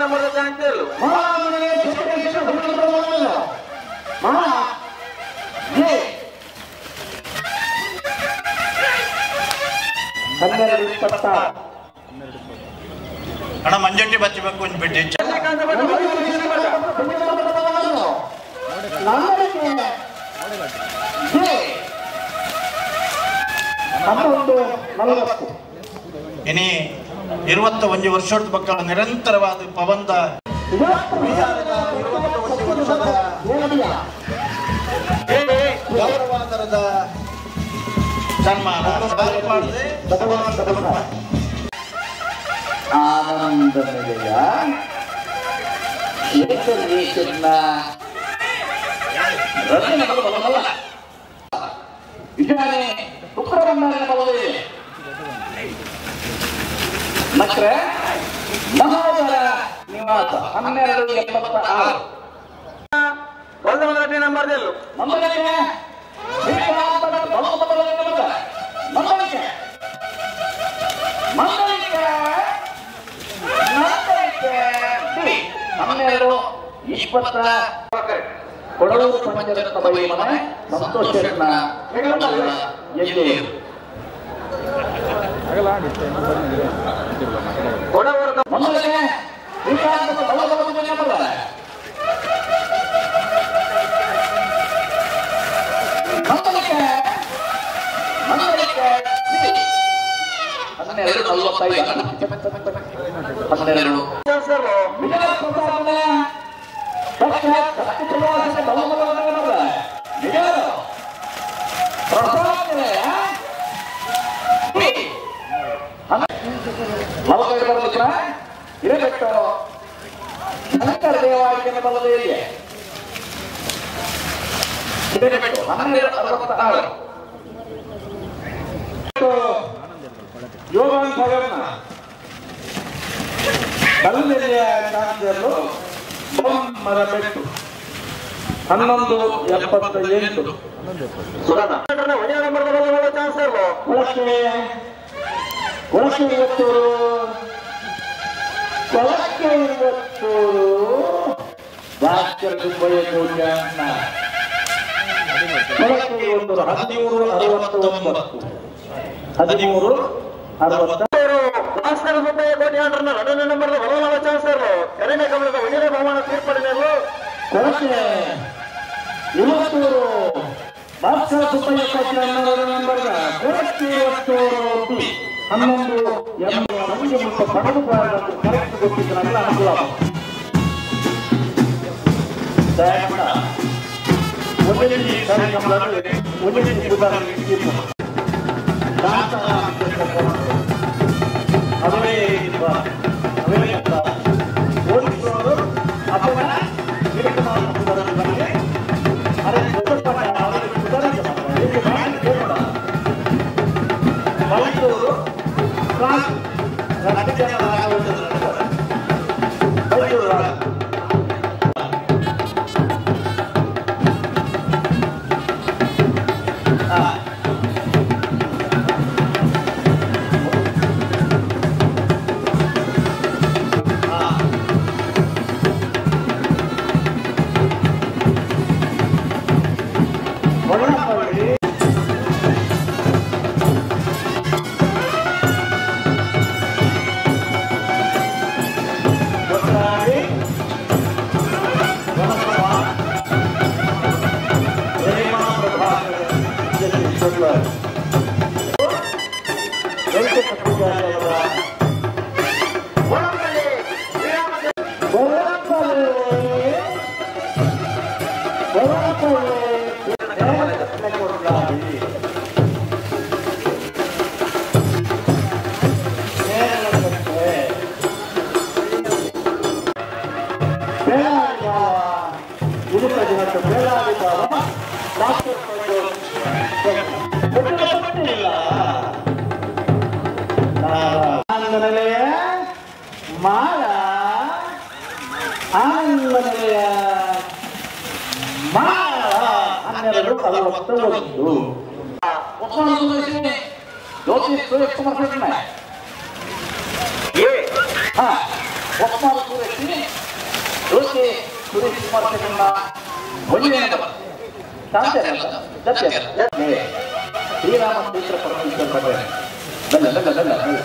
Number ಚಾನ್ಸರ್ ಅಣ್ಣ ಮಂಜಟ್ಟಿ ಬಚ್ಚಬೇಕು ಒಂದು ಬಿಟ್ಟು ಇನಿ 21 ವರ್ಷದ ಮಕ್ಕಳ ನಿರಂತರವಾದ ಪವಂದ 21 ವರ್ಷದ ಗೌರವಾದರದ ಸನ್ಮಾನ ಆನಂದ ನಿಲಯ ಮಕ್ಕಳೇ ಮಹೋದರ ನಿವಾಸ 1286 ನಂಬರ್ ಕೊಡಲೂರು ಪಂಚಾಯತ್ ಮನೆ ಸಂತೋಷ್ ಕಲ್ಲೆಲೆಯ ಚಾನ್ಸರ್ಲು ಬೊಮ್ಮರಬೆಟ್ಟು 1178. ಕೊಳಕೆ ಇವತ್ತೂರು ಕೊಳಕೆ ಇವತ್ತೂರು ಭಾಸ್ಕರ ಸುಬ್ಬಯ್ಯ ಕೋಟ್ಯಾನ್ನ ಕೊಳಕೆ ಇವತ್ತೂರು 1369 1360. ಭಾಸ್ಕರ ಸುಬ್ಬಯ್ಯ ಕೋಟ್ಯಾನ್ರನ್ನ ಎರಡನೇ ನಂಬರ್ ಬಲವಲ ಚಾನ್ಸರ್ ಕರಿನ ಕಮಲದ ಒಂದನೇ ಬಹುಮಾನ ತೀರ್ಪಡಿದರು. ಕೊಳಕೆ ಇವತ್ತೂರು ಭಾಸ್ಕರ ಸುಬ್ಬಯ್ಯ ಕೋಟ್ಯಾನ್ನ ಎರಡನೇ ನಂಬರ್ ಕೊಳಕೆ ಇವತ್ತೂರು ಬಿ 11 ನಮಗೆ ಮುಟ್ಟ ಪಡೆದು ಕರೆಕ್ಟ್ ಗೊತ್ತಿದ್ದನಾಗಲ್ಲ ಅನುಕೂಲ. ಒಂದೇ ಕಾರ್ಯಕ್ರಮದಲ್ಲಿ ಒಂದೇ ಅವೇ ಒಕ್ಮಾರು ಸೂರಜ್ ರೋಕೆ ಸುರೇಶ್ ಕುಮಾರ್ ಶೆಟ್ಟಣ್ಣ ಒಂಜನೇ ನಂಬರ್ ಶ್ರೀರಾಮ ಕ್ಷೇತ್ರ ಪರಮೇಶ್ವರ ಭಟ್ರೆ. ಬೆಲ್ಲ ಬೆಲ್ಲ ಬೆಲ್ಲ ಬೆಲ್ಲ.